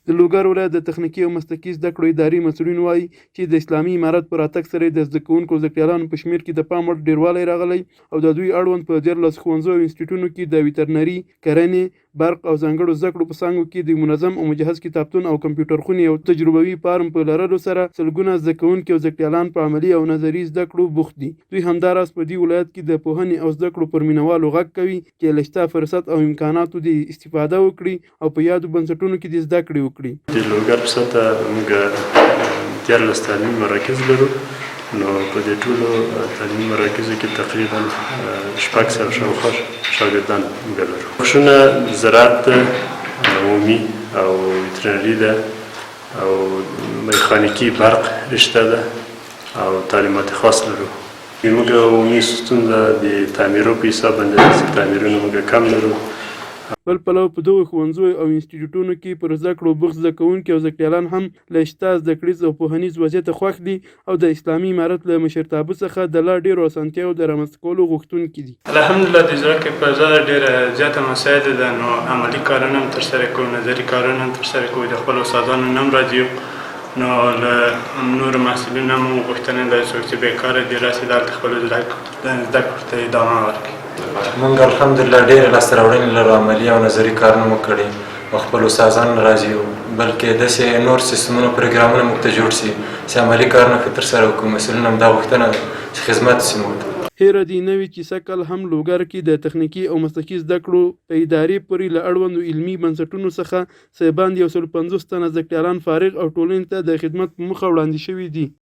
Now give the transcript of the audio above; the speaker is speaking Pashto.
د لوګر ولایت د تخنیکي او مسلکي زده کړو ادارې مسؤلین وايي چې د اسلامي امارت په راتګ سره یې د زده کوونکو او زده کړیالانو په شمېر کې د پام وړ ډېروالی راغلی او د دوی اړوند په 13 ښوونځیو او انسټیټیوټونو کې د وترنري، کرنې، برق او ځانګړو زده کړو په څانګو کې د یو منظم او مجهز کتابتون او کمپیوټر خونې او تجربوي فارم په لرلو سره سلګونه زده کوونکي او زده کړیالان په عملي او نظري زده کړو بوخت دي. دوی همداراز په دې ولایت کې د پوهنې او زده کړو پر مینهوالو غږ کوي چې له شته فرصت او امکاناتو دې استفاده وکړي او په یادو بنسټونو کې دې زده کړې وکړي. د لوګر په سطح موږ 13 تعلیمي مراکز لرو، نو په دې ټولو تعلیمي مراکزو کې تقریبا 600 شاوخوا شاګردان موږ لرو. بخشونه زراعت ده، عمومي او وترنري ده او میخانیکي برق رشته ده او تعلیمات خاص لرو. موږ عمومي ستونزه د تعمیرو په حساب باندې ده چې تعمیرونه موږ کم لرو. بل پلو په دغو ښوونځیو او انسټیټیوټونو کې پر زده کړو بوخت زده کوونکي او زده کړیالان هم له شته زده کړیز او پوهنیز وضعیته خوښ دي او د اسلامي امارت له مشرتابه څخه د لا ډېرو اسانتیاوو د رامنځته کولو غوښتونکي دي. الحمدلله د زده کړې فضا ډېره زیاته مساعده ده، نو عملي کارونه هم ترسره کوو، نظري کارونه هم ترسره کوو، د خپلو استادانو نه هم راضي یو. نو له نورو محصلینو هم غوښتنه لرو، څوک چې بېکاره دي، راسي دلته خپلو زده کړو ته ادامه ورکړي. مونږ الحمدلله ډېرې لاسته راوړنې لرو، عملي او نظري کارونه مو کړي او خپل استادان نه راضي یو، بلکې داسې نور سیستمونه پروګرامونه موږ ته جوړ سي چې عملي کارونه ښه ترسره کړو. مسؤلین هم دا غوښتنه ده چې خدمت وسي موږ ته. هېره دې نه وي چې سږ کال هم لوګر کې د تخنیکي او مسلکي زده کړو په ادارې پورې له اړوندو علمي بنسټونو څخه څه باندې 150 تنه زده کړیالان فارغ او ټولنې ته د خدمت په موخه وړاندې شوي دي.